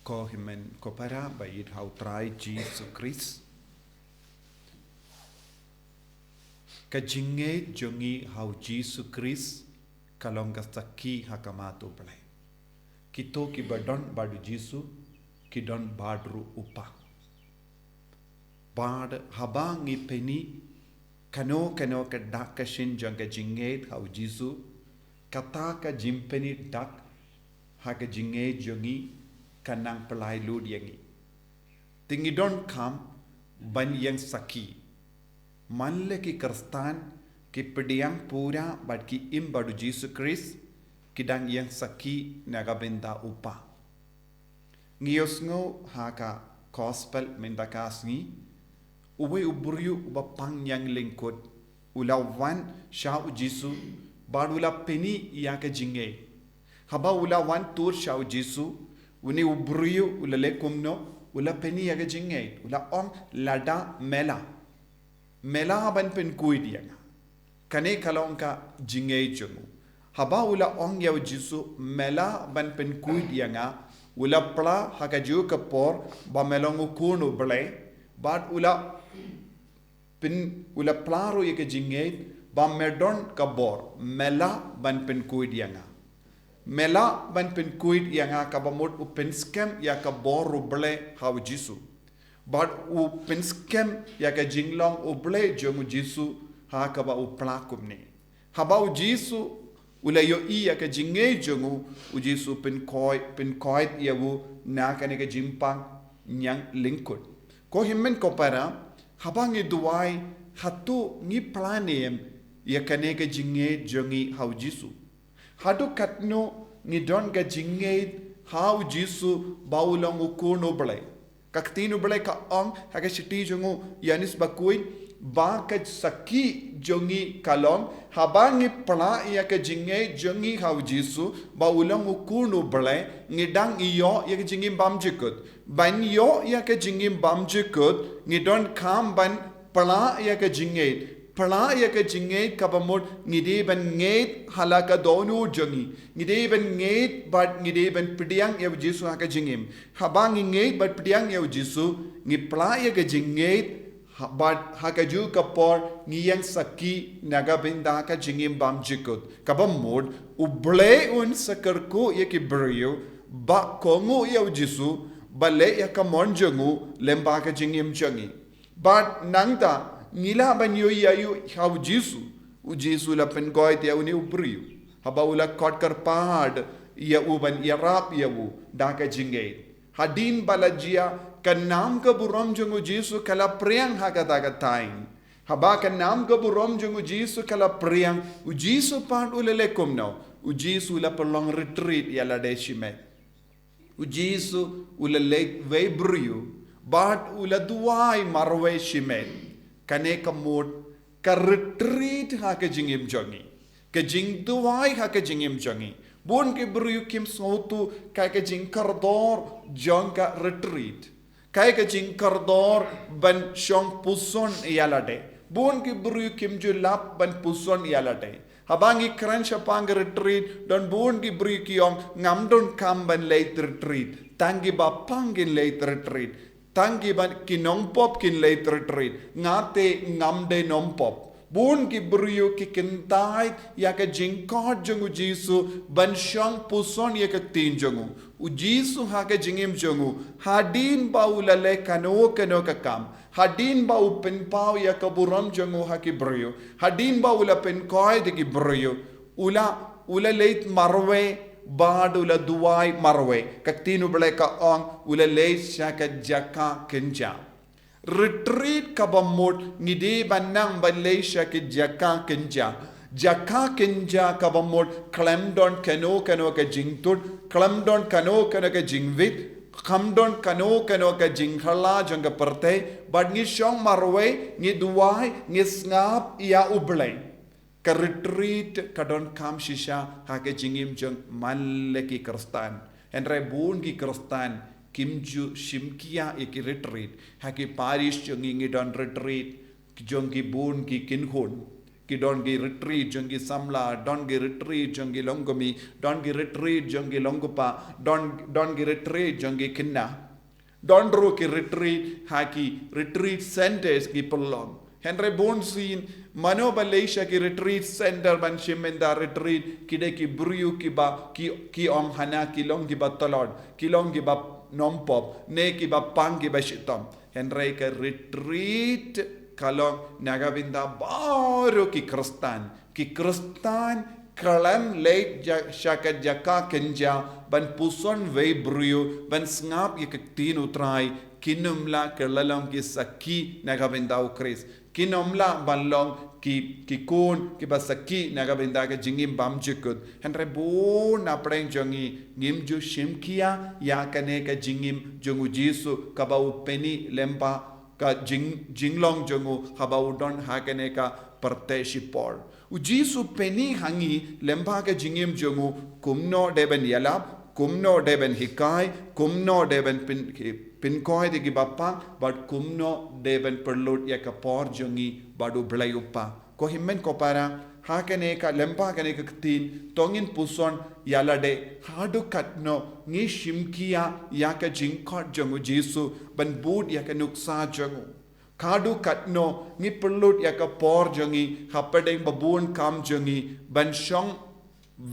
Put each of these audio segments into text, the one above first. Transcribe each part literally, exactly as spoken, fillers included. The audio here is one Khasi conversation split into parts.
Ko hynmen ko para ba ïeit ha u Trai Jisu Khrist. Ka jingngeit jong ngi ha u Jisu Khrist ka long ka sakhi ha khmat u Blei. Kito kiba don bad u Jisu ki don bad ruh u Kpa. Bad haba ngi pyni kano kano ka dak ka shin jong ka jingngeit ha u Jisu, kata ka jingpyni dak ha ka jingngeit jong ngi ka nang pynlait lut ïa ngi. Te ngi donkam ban ïeng sakhi. Man la ki Khristan ki pdiang pura bad ki im bad u Jisu Khrist, ki dang ïeng sakhi na ka bynta u Kpa. Ngi ïohsngew ha ka gospel mynta ka sngi, uwei u briew uba pang ñiang lyngkut u la wan sha u Jisu bad u la pyni ïa ka jingngeit. Haba u la wan tur sha u Jisu, une u briew u la leh kumno? U la pyni ïa ka jingngeit, u la ong, lada me lah, me lah ban pynkhuid ïa nga. Kane ka long ka jingngeit jong u. Haba u la ong ïa u Jisu, me lah ban pynkhuid ïa nga, u la phla ha kajuh ka por ba me long u Khun u Blei, bad u la pyn, u la phla ruh ïa ka jingngeit ba me don ka bor, me lah ban pynkhuid ïa nga. Me lah ban pynkhuid ïa nga, kaba mut u pynskhem ïa ka bor u Blei ha u Jisu. Bad u pynskhem ïa ka jinglong u Blei jong u Jisu ha kaba u phla kumne. Haba u Jisu u la ïohi ïa ka jingngeit jong u, u Jisu pynkhuid, pynkhuid ïa u na kane ka jingpang ñiang lyngkut. Ko hynmen ko para, haba ngi duwai, hato ngi phla ne em ïa kane ka jingngeit jong ngi ha u Jisu? Haduh katno ngi don ka jingngeit ha u Jisu ba u long u Khun u Blei? Ka ktien u Blei ka ong ha ka shithi jong u Ïoannis bakhuid, ba ka sakhi jong ngi ka long, haba ngi phla ïa ka jingngeit jong ngi ha u Jisu ba u long u Khun u Blei, ngi dang ïoh ïa ka jingim bymjukut. Ban ïoh ïa ka jingim bymjukut, ngi donkam ban phla ïa ka jingngeit. Phla ïa ka jingngeit kaba mut ngi dei ban ngeit ha la ka dohnud jong ngi. Ngi dei ban ngeit bad ngi dei ban pdiang ïa u Jisu ha ka jingim. Haba ngi ngeit bad pdiang ïa u Jisu, ngi phla ïa ka jingngeit, ha, bad ha kajuh ka por ngi ïeng sakhi na ka bynta ka jingim bymjukut. Kaba mut, u Blei un sa kyrkhu ïa ki briew ba kohnguh ïa u Jisu, ba leh ïa ka mon jong u lyngba ka jingim jong ngi. Bad nangta ngi lah ban ïohi ïa u ha u Jisu. U Jisu u la pynkoit ïa une u briew haba u la khot kyrpad ïa u ban ïarap ïa u da ka jingngeit. Hadien ba la jia, ka nam ka burom jong u Jisu ka la phriang ha kata ka thaiñ. Haba ka nam ka burom jong u Jisu ka la phriang, u Jisu pat u la leh kumno? U Jisu u la pynlong retreat ïa lade shimet. U Jisu u la leit wei briew bad u la duwai marwei shimet. Kane ka mut ka retreat ha ka jingim jong ngi, ka jingduwai ha ka jingim jong ngi. Bun ki briew kim sngewthuh kaei ka jingkordor jong ka retreat, kaei ka jingkordor ban shong puson ïa lade. Bun ki briew kim ju lap ban puson ïa lade. Haba ngi kren shaphang ka retreat, don bun ki briew ki ong, ngam donkam ban leit retreat. Tang kiba pang kin leit retreat. Tang kiba ki nongpop kin leit retreat. Nga te ngam dei nongpop. Bun ki briew ki kyntait ïa ka jingkhot jong u Jisu ban shong puson ïa ka ktien jong u. U Jisu ha ka jingim jong u, hadien ba u la leh kano kano ka kam, hadien ba u pynpaw ïa ka burom jong u ha ki briew, hadien ba u la pynkoit ïa ki briew, u la, u la leit marwei bad u la duwai marwei. Ka ktien u Blei ka ong, u la leit sha ka jaka kynja. Retreat kaba mut ngi dei ban nang ban leit sha ki jaka kynja. Jaka kynja kaba mut khlem don kano kano ka jingtut, khlem don kano kano ka jingwit, khlem don kano kano ka jingkhlaiñ jong ka pyrthei, bad ngi shong marwei, ngi duwai, ngi sngap ïa u Blei. Ka retreat ka donkam shisha ha ka jingim jong man la ki Khristan. Hynrei bun ki Khristan kim ju shim khia ïa ki retreat. Ha ki parish jong ngi ngi don retreat jong ki bun ki kynhun. Ki don ki retreat jong ki samla, don ki retreat jong ki longkmie, don ki retreat jong ki longkpa, don, don ki retreat jong ki khynnah. Don ruh ki retreat ha ki retreat centers ki pynlong. Hynrei bun sien, mano ba leit sha ki retreat center ban shim bynta retreat, ki dei ki briew kiba, ki, ki ong hana ki long kiba tlot, ki long kiba nym pop, ne kiba pang kiba shitom. Hynrei ka retreat ka long na ka bynta baroh ki Khristan. Ki Khristan khlem leit ja-, sha ka jaka kynja ban puson wei briew, ban sngap ïa ka ktien U Trai, kin ym lah ki la long ki sakhi na ka bynta U Khrist. Kin ym lah ban long ki, ki khun kiba sakhi na ka bynta ka jingim bymjukut. Hynrei bun na pdeng jong ngi, ngim ju shim khia ïa kane ka jingim jong U Jisu kaba u pyni lyngba ka jing, jinglong jong u haba u don ha kane ka pyrthei shipor. U Jisu pyni ha ngi lyngba ka jingim jong u kumno dei ban ïalap, kumno dei ban hikai, kumno dei ban pyn, pynkhiah ïa kiba pang, bad kumno dei ban pynlut ïa ka por jong ngi bad U Blei U Kpa. Ko hynmen ko para, ha kane ka lyngba kane ka ktien, to ngin puson ïa lade, haduh katno ngi shim khia ïa ka jingkhot jong U Jisu ban bud ïa ka nuksa jong u. Haduh katno ngi pynlut ïa ka por jong ngi hapdeng ba bun kam jong ngi ban shong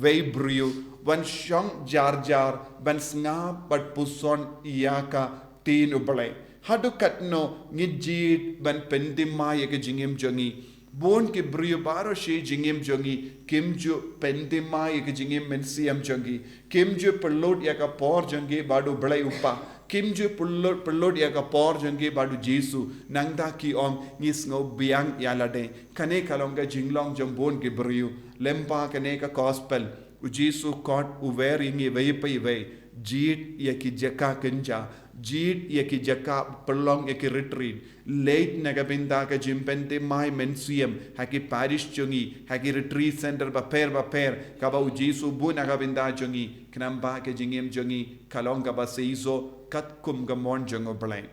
wei briew, ban shong jar jar, ban sngap bad puson ïa ka ktien U Blei. Haduh katno ngi jied ban pynthymmai ïa ka jingim jong ngi. Bun ki briew baroh shi jingim jong ngi, kim ju pynthymmai ïa ka jingim mynsiem jong ngi. Kim ju pynlut ïa ka por jong ngi bad U Blei U Kpa. Kim ju pynlut, pynlut ïa ka por jong ngi bad U Jisu. Nangta ki ong ngi sngew biang ïa lade. Kane ka long ka jinglong jong bun ki briew. Lyngba kane ka gospel, U Jisu kot u wer ïa ngi wei pa wei. Jied ïa ki jaka kynja, jied ïa ki jaka pynlong ïa ki retreat. Leit na ka bynta ka jingpynthymmai mynsiem ha ki parish jong ngi, ha ki retreat center bapher bapher kaba U Jisu buh na ka bynta jong ngi, khnang ba ka jingim jong ngi ka long kaba seisoh katkum ka mon jong U Blei.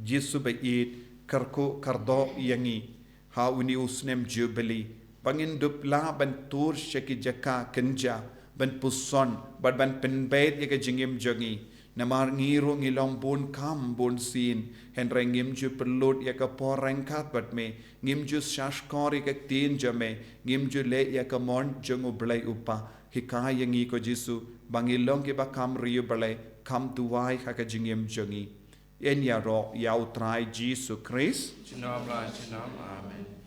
Jisu ba ïeit, kyrkhu kyrdoh ïa ngi ha une u snem Jubili, ba ngin dup lah ban tur sha ki jaka kynja, ban puson bad ban pynbeit ïa ka jingim jong ngi. Namar ngi ruh ngi long bun kam bun sien, hynrei ngim ju pynlut ïa ka por ryngkat bad me, ngim ju sngap shkor ïa ka ktien jong me, ngim ju leh ïa ka mon jong U Blei U Kpa. Hikai ïa ngi ko Jisu, ba ngin long kiba kham ri U Blei, kham duwai ha ka jingim jong ngi. Yn ïaroh ïa U Trai Jisu Khrist. Junom la junom. Amen.